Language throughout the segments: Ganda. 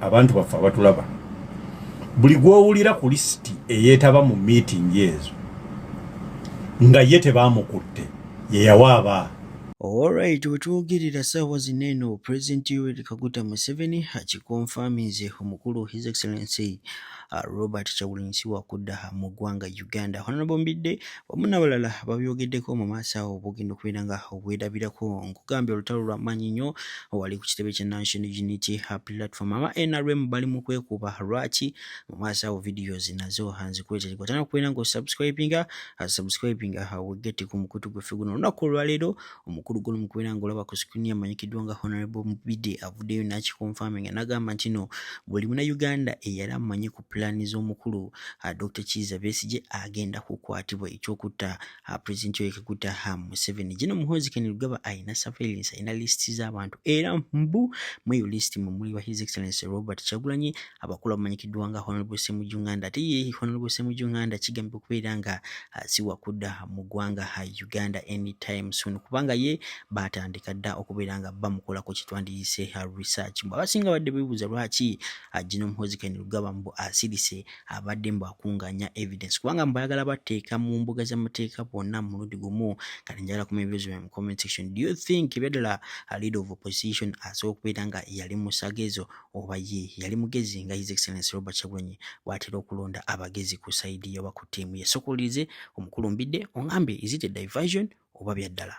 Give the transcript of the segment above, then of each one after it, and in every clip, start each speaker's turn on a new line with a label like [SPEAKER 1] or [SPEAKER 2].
[SPEAKER 1] Abantu baffe abatulaba, buli gwowulira ku lisiti eyeetaba mu meeting ezo nga ye tebamukutte, ye yawaaba.
[SPEAKER 2] Alright, wetwogerera ssaawa zino eno, President Yoweri Kaguta Museveni akikonfaminze, omukulu His Excellency Robert Kyagulanyi si wakudda mu ggwanga Uganda. Honorable Mbidde wamu n'abalala babyogeddeko. Mu maaso awo bugenda okubeera nga obwerabirako. Nkugambye, olutalo lwa maanyi nnyo wali ku kitebe kya National Unity Platform. Aba NRM bali mu kwekuba lwaki. Mu maaso awo videos nazo nzikuleetera. Tana kubeera nga osubscribinga, subscribinga, wegette ku mukutu gwaffe guno. Olunaku olwaleero omukulu guno mukubeera nga olaba ku screen amanyikiddwa nga Honorable Mbidde avuddeyo n'akikonfaminga, n'agamba nti no buli Munnayuganda eyali amanyi ku pulaani z'omukulu Dr Kiiza Besigye agenda kukwatibwa ekyokutta President Yoweri Kaguta Museveni. General Muhoozi Kainerugaba ayina surveillance, ayina lisiti z'abantu, era mbu mu eyo lisiti mwe muli wa His Excellency Robert Kyagulanyi, abakulu abamanyikiddwa nga Honorable Ssemujju Nganda. Ate ye Honorable Ssemujju Nganda kigambibwa okubeera nga si wakudda mu ggwanga Uganda anytime soon, kubanga ye baatandika dda okubeera nga bamukolako kyetwandiyise research. Mbu abasinga badde beebuuza lwaki General Muhoozi Kainerugaba mbu asirise, abadde mbu akunganya evidence, kubanga mbu ayagala bateeka mu mbuga z'amateeka bonna mu mulundi gumu. Kati njagala kumanya ebibuuzo byange mu comment section. Do you think ebyaddala leader of opposition asobola okubeera nga yali musaga ezo, oba ye yali mugezi nga His Excellency Robert Kyagulanyi bw'atera okulonda abagezi ku side ye oba ku ttiimu ye? Sokuwulirize omukulu Mbidde, oŋambye, is it a diversion oba byaddala?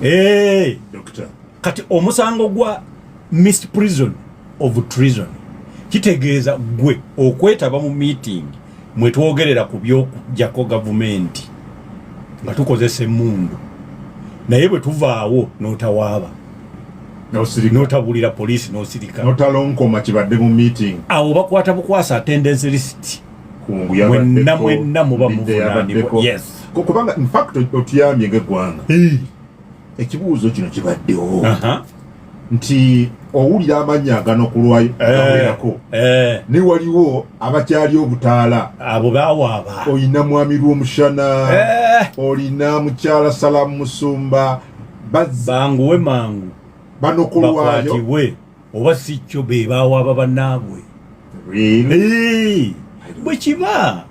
[SPEAKER 1] Hey,
[SPEAKER 3] Doctor.
[SPEAKER 1] Kati omusango gwa misprision of treason kitegeeza gwe okwetaba mu meeting mwe twogerera ku byokujjako gavumenti nga tukozesa emmundu, naye bwe tuvaawo n'otawaaba,
[SPEAKER 3] N'osirika.
[SPEAKER 1] N'otabulira poliisi, n'osirika,
[SPEAKER 3] N'otalonkoma kibadde mu meeting.
[SPEAKER 1] Awo bakwata bukwasa attendance list.
[SPEAKER 3] Kungu
[SPEAKER 1] Mwenna
[SPEAKER 3] yabaddeko,
[SPEAKER 1] mwenna muba
[SPEAKER 3] Mbidde
[SPEAKER 1] muvunaanibwa.
[SPEAKER 3] yabaddeko.
[SPEAKER 1] Yes.
[SPEAKER 3] Kubanga in fact otuyambye ng'eggwanga, ekibuuzo kino kibaddewo nti owulira amannya aganokulwayo gawerako, ne waliwo abakyali obutaala.
[SPEAKER 1] Abo bawaaba.
[SPEAKER 3] Olina mwami Lw'omushana, olina mukyala Salamu Musumba.
[SPEAKER 1] Banguwe mangu
[SPEAKER 3] banokulwayo.
[SPEAKER 1] Bakwatibwe, oba si kyo be bawaaba bannaabwe.
[SPEAKER 3] Really?
[SPEAKER 1] Eh, bwe kiba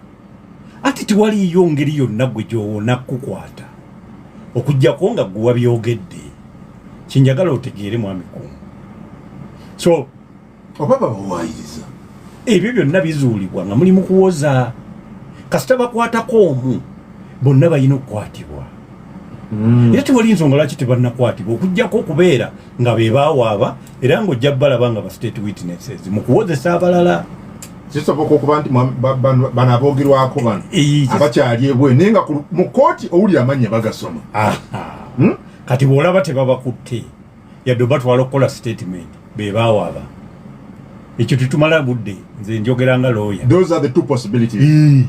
[SPEAKER 1] ate tewaliyo ngeri yonna gwe gyowona kukwata okugjako nga gwe wabyogedde. Kinjagala otegeere, mwami Kungu, so
[SPEAKER 3] Oba babawaayiriza?
[SPEAKER 1] Ebyo byonna bizuulibwa nga muli mu kuwoza. Kasita bakwatako omu, bonna balina okukwatibwa. Era tewali nsonga lwaki tebannakwatibwa okugjako okubeera nga be bawaaba, era ng'ojja balaba nga ba state witnesses mu kuwozesa abalala.
[SPEAKER 3] Kisoboka okuba nti bano aboogerwako bano abakyali ebweru, naye nga mu kooti owulira amannya bagasoma.
[SPEAKER 1] Aha. Kati bw'olaba tebabakutte yadde obatwala okukola statement, be bawaaba. Ekyo tetumala budde, nze njogera nga lawyer.
[SPEAKER 3] Those are the two possibilities: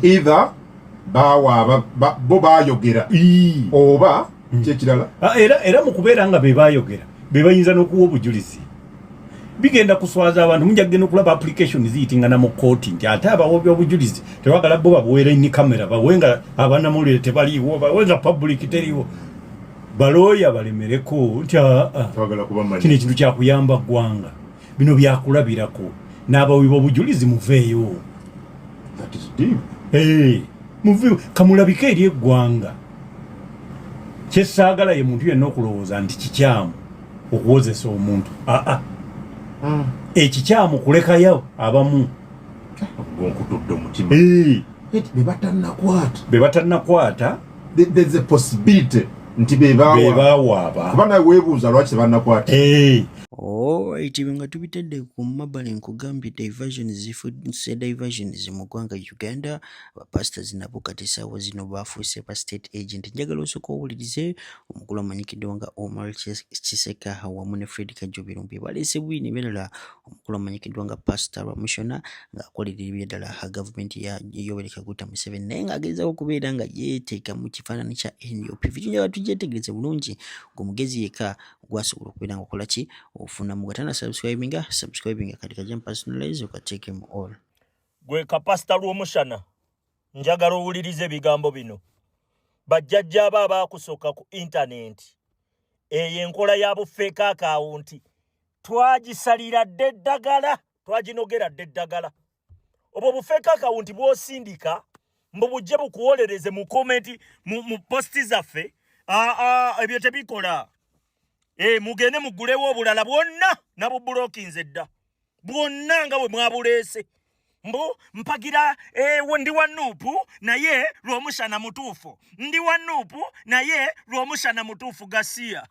[SPEAKER 3] either bawaaba, bo bayogera, oba kyekirala.
[SPEAKER 1] Ah, era mu kubeera nga be bayogera, be bayinza n'okuwa obujulizi. Bigenda kuswaza abantu. Mujja kugenda okulaba application ziyitingana mu kooti nti ate abawa obujulizi tebagala bo babuweera in camera, bawe nga abanamawulire tebaliiwo, bawe nga public teriiwo. Balooya balemereko nti aa,
[SPEAKER 3] Twagala kubamanya.
[SPEAKER 1] Kino ekintu kyakuyamba ggwanga, bino byakulabirako n'abawi b'obujulizi muveeyo.
[SPEAKER 3] That is deep.
[SPEAKER 1] Hey, muveeyo kamulabike eri eggwanga. Kyesaagala ye muntu yenna okulowooza nti kikyamu okuwozesa omuntu. Aa, ekikyamu kulekayo abamu.
[SPEAKER 3] Gonkutudde omutima.
[SPEAKER 1] Hey,
[SPEAKER 3] Eti be batannakwata.
[SPEAKER 1] Be batannakwata.
[SPEAKER 3] There's a possibility nti be bawa.
[SPEAKER 1] Be bawaaba.
[SPEAKER 3] Kuba nawe weebuuza lwaki tebannakwata.
[SPEAKER 1] Hey.
[SPEAKER 2] Alright, nga tubitadde ku mabbali, nkugambye diversions zifuuse diversions mu ggwanga Uganda. Bapastors nabo kati essaawa zino bafuuse ba state agent. Njagala osooka owulirize omukulu amanyikiddwa nga Omar Kiseka wamu ne Fred Kajo Birumbi baleese bwino ebirala. Omukulu amanyikiddwa nga Pastor Rwamushana ng'akolera ebyaddala gavumenti ya Yoweri Kaguta Museveni, naye ng'agezaako okubeera nga yeeteeka mu kifaananyi kya NUP. Vidiyo njagala tugyetegereze bulungi, ng'omugezi yekka gwasobola okubeera nga okola ki ofunamu. Gatana subscribinga, subscribinga kati kajja personalize okateekemu all.
[SPEAKER 4] Gwe kapasita Lw'omushana, njagala owulirize ebigambo bino. Bajjajjaabo abaakusooka ku intanenti, eyo enkola ya bu fake account twagisalira dda eddagala. Twaginogera dda eddagala. Obwo bufeeka akawunti bw'osindika mbu bujje bukuwolereze mu komenti mu posti zaffe, ebyo tebikola. Mugende mugulewo obulala bwonna nabubulokinze dda bwonna nga bwe mwabuleese. Mbu mpagira ndi wa NUP naye Lwomushana mutuufu, ndi wa NUP naye Lwomushana mutuufu. Gasiya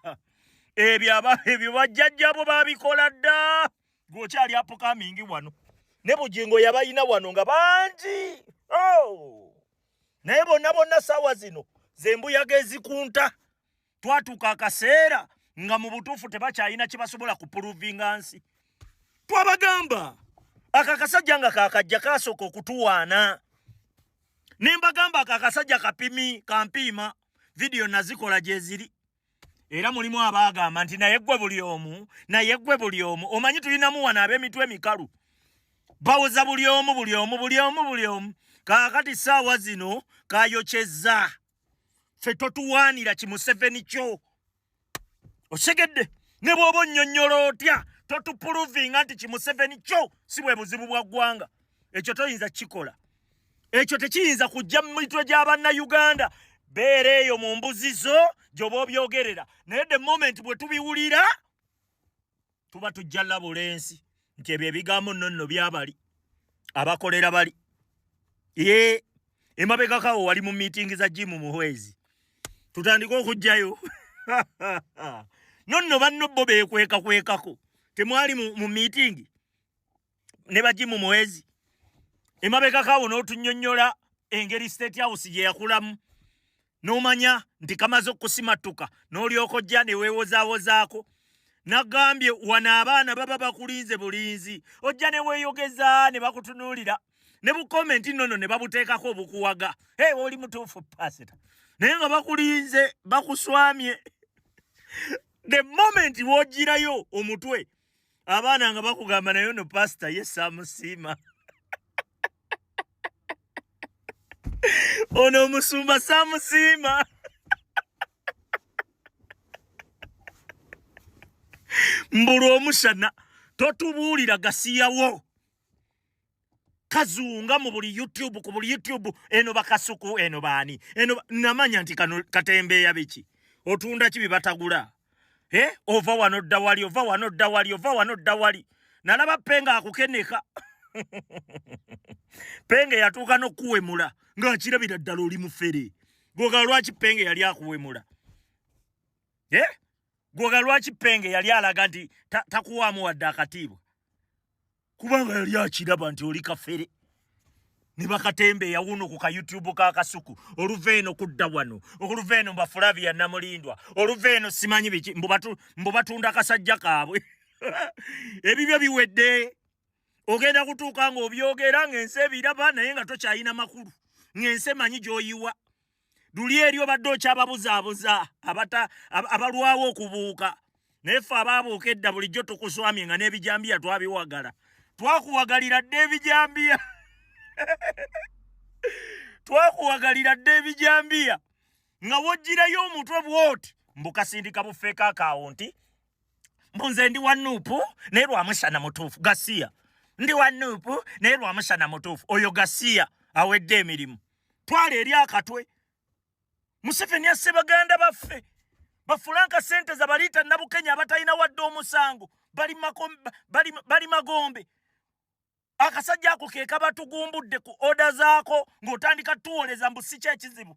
[SPEAKER 4] ebyo bajjajjabo babikola dda. Gwokyali apukamingi wano ne Bugingo yabayina wano nga bangi. Oh! Naye bonna bonna saawa zino zembuyaga ezikunta. Twatuuka akaseera nga mu butuufu tebakyalina kye basobola kupuluvinga nsi. Twabagamba aka akasajja nga kakajja kasooka okutuwaana, ne mbagamba aka akasajja kapimi kampiima. Vidiyo nazikola gyeziri, era mulimu abaagamba nti naye ggwe buli omu, naye ggwe buli omu. Omanyi tulinamu wano ab'emitwe emikalu bawoza buli omu buli omu buli omu buli omu. Kaakati ssaawa zino kayokyezza ffe, totuwaanira kimuseveni kyo okitegedde. Ne bw'oba onnyonnyola otya totupuluvinga nti kimuseveni kyo si bwe buzibu bwa ggwanga. Ekyo toyinza kukikola, ekyo tekiyinza kujja mu mitwe gy'abannayuganda. Beera eyo mu mbuzi zo gy'oba obyogerera, naye the moment bwe tubiwulira tuba tujja labula ensi nti ebyo ebigambo nno nno byabali abakolera bali ye emabegakawo wali mu miitingi za Jimu Muhwezi. Tutandike okugjayo nonno banno bo beekwekakwekako. Temwali mu miitingi ne bajimu Muhwezi emabegakawo n'otunnyonnyola engeri State House gye yakulamu, n'omanya nti kamaze okusimattuka n'olyoka ojja ne weewozaawozaako. Nagambye wano abaana baba bakulinze bulinzi, ojja ne weeyogeza ne bakutunuulira ne bukomenti nnono ne babuteekako obukuwaga, hey, oli mutuufu pasita, naye nga bakulinze bakuswamye. The moment w'ogirayo omutwe abaana nga bakugamba naye ono pasita ye saamusiima, ono omusumba saamusiima. Mbulwa omusana totubuulira gasiyawo kazunga mu buli YouTube, ku buli YouTube eno bakasuku eno baani eno. Namanya nti kano katembeeya biki, otunda ki bibatagula, ova wano dda wali, ova wano dda wali, ova wano dda wali. Nalaba Penge akukeneka. Penge yatuuka n'okuwemula ng'akirabira ddala oli mufere. Gwoga lwaki Penge yali akuwemula? Gwoga lwaki Penge yali alaga nti takuwaamu wadde akatiibwa? Kubanga yali akiraba nti oli kafere. Ne bakatembeeya wuno ku ka YouTube ka Kasuku, oluva eno kudda wano, oluva eno mba Flavia Namulindwa, oluva eno simanyi biki, mbu batunda kasajja kaabwe. Ebibyo biwedde, ogenda kutuuka ng'obyogera ng'ensi ebiraba naye nga tokyalina makulu, ng'ensi emanyi gy'oyiwa. Luli eri obadde okyababuzaabuza abalwawo okubuuka, naye ffe abaabuuka edda bulijjo tukuswamye nga n'ebijambiya twabiwagala, twakuwagalira dda ebijambiya, twakuwagalira dda ebijambiya nga wogirayo omutwe bw'oti mbu kasindika bufeeka akaawo nti mbu nze ndi wa NUP naye Lwamushana mutuufu. Gasiya, ndi wa NUP naye Lwamushana mutuufu. Oyo gasiya awedde emirimu, twala eri akatwe. Museveni asse baganda baffe bafulanka sente zabaliita Nabukenya abatalina wadde omusango, bali magombe. Akasajja ako ke kabatugumbudde ku oda zaako ng'otandika tuwoleza mbu si kyekizibu,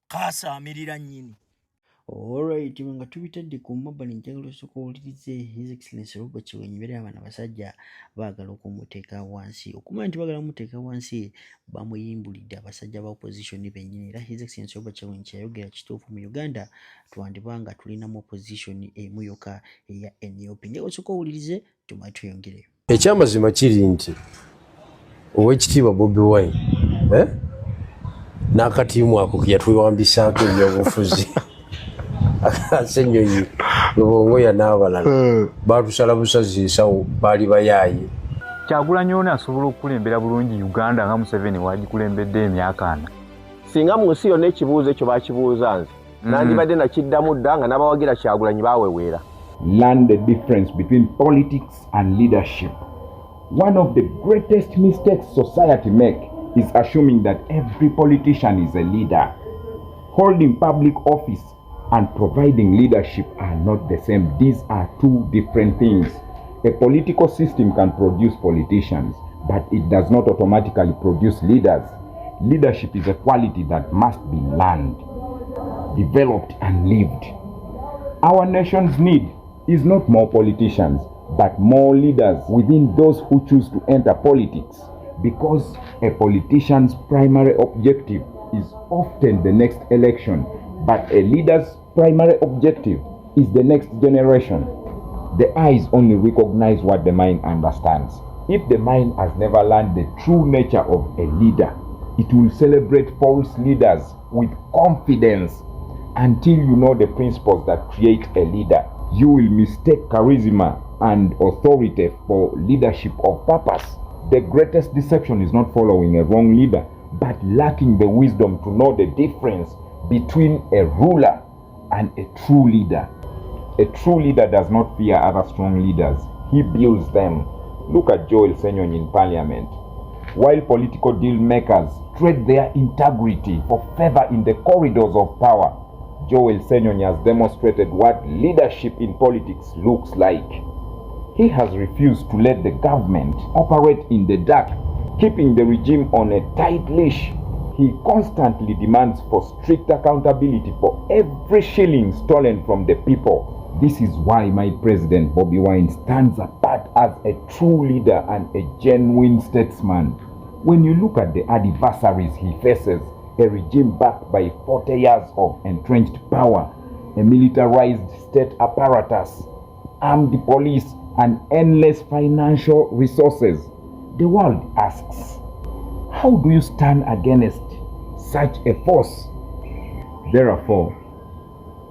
[SPEAKER 4] kasaamirira nnyini.
[SPEAKER 2] Alright, nga tubitadde ku mabbali, njagala osooka owulirize His Excellency Robert Kyagulanyi. Beera abana abasajja baagala okumuteeka wansi. Okumanya nti baagala kumuteeka wansi, bamuyimbulidde abasajja ba opposition bennyini. Era His Excellency Robert Kyagulanyi kyeyayogera kituufu, mu Uganda twandiba nga tulinamu opposition emu yokka eya NUP. Njagala osooka owulirize tumale tweyongereyo.
[SPEAKER 5] Ekyamazima kiri nti Owekitiibwa Bobi Wine n'akatiimu ako ke yatwewambisaako ebyobufuzi, Ssenyonyi, Lubongoya n'abalala, batusala busazi nsawo, baali bayaaye.
[SPEAKER 6] Kyagulanyi ono asobola okukulembera bulungi Uganda nga Museveni wagikulembedde emyaka 40?
[SPEAKER 7] Singa mu nsi yonna ekibuuzo ekyo bakibuuza nze, nandibadde nakiddamu dda nga n'abawagira Kyagulanyi baweweera. Learn the difference between politics and leadership. One of the greatest mistakes society make is assuming that every politician is a leader. Holding public office and providing leadership are not the same. These are two different things. A political system can produce politicians, but it does not automatically produce leaders. Leadership is a quality that must be learned, developed, and lived. Our nation's need is not more politicians, but more leaders within those who choose to enter politics, because a politician's primary objective is often the next election, but a leader's primary objective is the next generation. The eyes only recognize what the mind understands. If the mind has never learned the true nature of a leader, it will celebrate false leaders with confidence. Until you know the principles that create a leader, you will mistake charisma and authority for leadership of purpose. The greatest deception is not following a wrong leader, but lacking the wisdom to know the difference between a ruler and a true leader. A true leader does not fear other strong leaders. He builds them. Look at Joel Ssenyonyi in parliament. While political deal makers trade their integrity for favor in the corridors of power, Joel Ssenyonyi has demonstrated what leadership in politics looks like. He has refused to let the government operate in the dark, keeping the regime on a tight leash. He constantly demands for strict accountability for every shilling stolen from the people. This is why my president, Bobi Wine, stands apart as a true leader and a genuine statesman. When you look at the adversaries he faces, a regime backed by 40 years of entrenched power, a militarized state apparatus, armed police, and endless financial resources, the world asks, how do you stand against such a force? Therefore,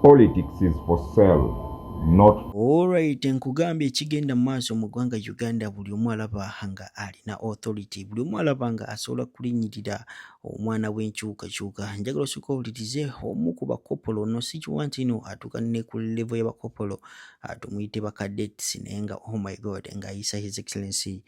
[SPEAKER 7] politics is for sale, not
[SPEAKER 2] Alright, nkugambye ekigenda mu maaso mu ggwanga Uganda. Buli omu alaba nga alina authority, buli omu alaba nga asobola kulinnyirira omwana w'enkyukakyuka. Njagala osooka owulirize omu ku bakopolo no sikiwa nti no atuuka ne ku level y'abakopolo, tumuyite ba cadets, naye nga, oh my God, ng'ayisa His Excellency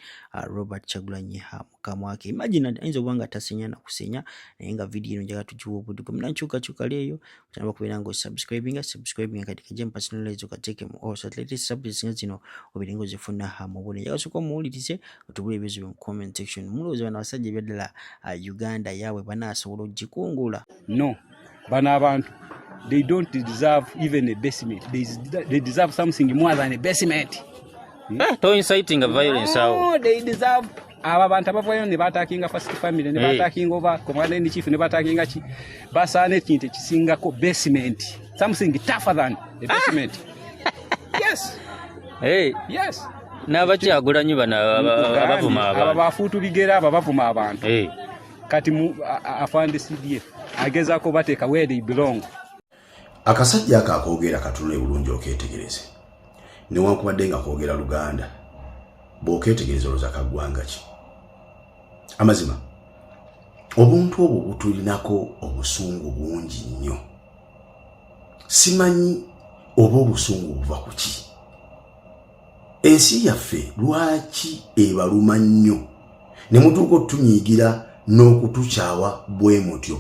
[SPEAKER 2] Robert Kyagulanyi mukamwa ke. Imagine, ayinza okuba nga tasenya na kusenya, naye nga vidiyo eno njagala tugiwa obudde. Gwe munankyukakyuka ali eyo otandika kubeera nga osubscribinga, subscribinga kati kajje personalize okateeke mu all so latest updates nga zino obeere nga ozifuna mu budde. Njagala osooka omuwulirize, otubule ebibuuzo mu comment section. Mulowooza bano abasajja ebyaddala Uganda yaabwe banaasobola okugikungula?
[SPEAKER 8] No, bano abantu, they don't deserve even a basement. They deserve something more than a basement.
[SPEAKER 9] Eh, to inciting violence awo.
[SPEAKER 8] No, they deserve, abo abantu abavayo ne batakinga First Family ne batakinga oba commander in chief ne batakinga ki, basaana ekintu ekisingako basement, something tougher than a basement, yes.
[SPEAKER 9] Hey.
[SPEAKER 8] Yes.
[SPEAKER 9] N'abakyagulanyi bano abavuma
[SPEAKER 8] aba
[SPEAKER 9] abantu.
[SPEAKER 8] Bafuutu bigere abo abavuma abantu.
[SPEAKER 9] Hey.
[SPEAKER 8] Kati afande CDF agezaako bateeka where they belong.
[SPEAKER 10] Akasajja ako akoogera katunule bulungi okeetegereze. Newankubadde nga koogera Luganda, bw'okeetegereza olowooza kaggwanga ki? Amazima, obuntu obwo butulinako obusungu bungi nnyo. Simanyi oba obusungu buva ku ki. Ensi yaffe lwaki ebaluma nnyo ne mutuuka otutunyiigira n'okutukyawa bwe mutyo,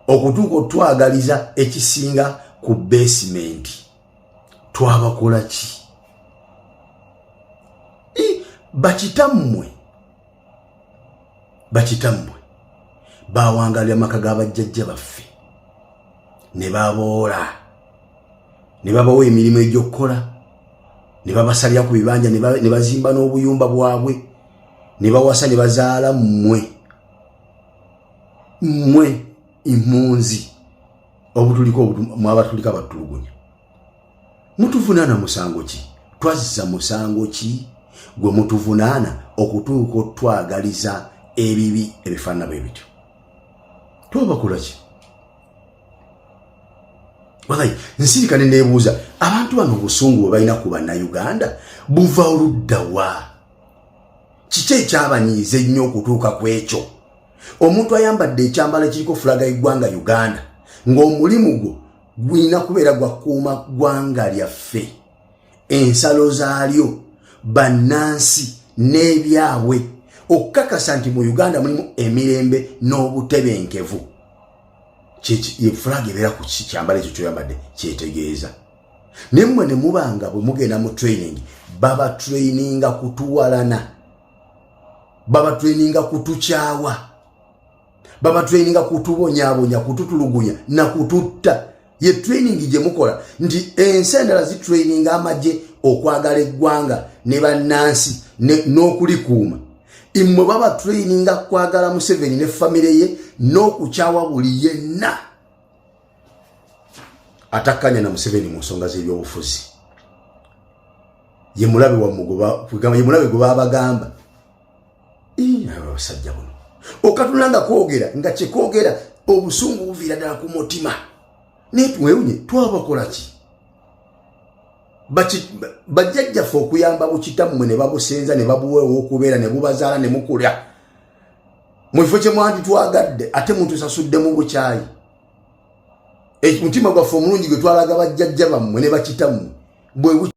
[SPEAKER 10] okutuuka otwagaliza ekisinga ku basement? Twabakola ki? Bakitammwe, bakitammwe bawangalira amaka g'abajjajja baffe ne baboola ne babawa emirimu egy'okukola ne babasalira ku bibanja ne bazimba n'obuyumba bwabwe ne bawasa ne bazaala mmwe, mmwe impunzi obutuliko mwabatuliko abatulugunya. Mutuvunaana musango ki? Twazza musango ki gwe mutuvunaana okutuuka otwagaliza ebibi ebifaanana bwe bityo? Twabakola ki? Wallahi nsirika ne neebuuza, abantu bano obusungu bwe balina ku Bannayuganda buva oludda wa? Kiki ekyabanyiiza ennyo okutuuka ku ekyo? Omuntu ayambadde ekyambalo ekiriko fulaga y'eggwanga Uganda, ng'omulimu gwo Gulina kubeera gwakuuma ggwanga lyaffe, ensalo zaalyo, bannansi n'ebyabwe, okukakasa nti mu Uganda mulimu emirembe n'obutebenkevu. Ye flag ebeera ku kyambalo ekyo kyoyambadde kyetegeeza. Naye mmwe ne mubanga bwe mugenda mu training, baba traininga kutuwalana, baba traininga kutukyawa, baba traininga kutubonyabonya, kututulugunya nakututta. Ye training gye mukola nti ensi endala zitraininga amagye okwagala eggwanga ne bannansi n'okulikuuma. Mmwe baba traininga kwagala Museveni ne famire ye n'okukyawa buli yenna atakkanya na Museveni mu nsonga z'ebyobufuzi. Ye mulabe wammwe, ye mulabe gwe babagamba. Abasajja buno okatunula nga kwogera nga kyekwogera obusungu buviira ddala ku mutima. Naye twewunye, twabakola ki? Bajjajjaffe okuyamba bukitammwe ne babusenza ne babuweewa okubeera ne bubazaala ne mukulya mu kifo kye mwanditwagadde, ate mutusasuddemu bukyayi. Omutima gwaffe omulungi gwe twalaga bajjajja bammwe ne bakitammwe bwe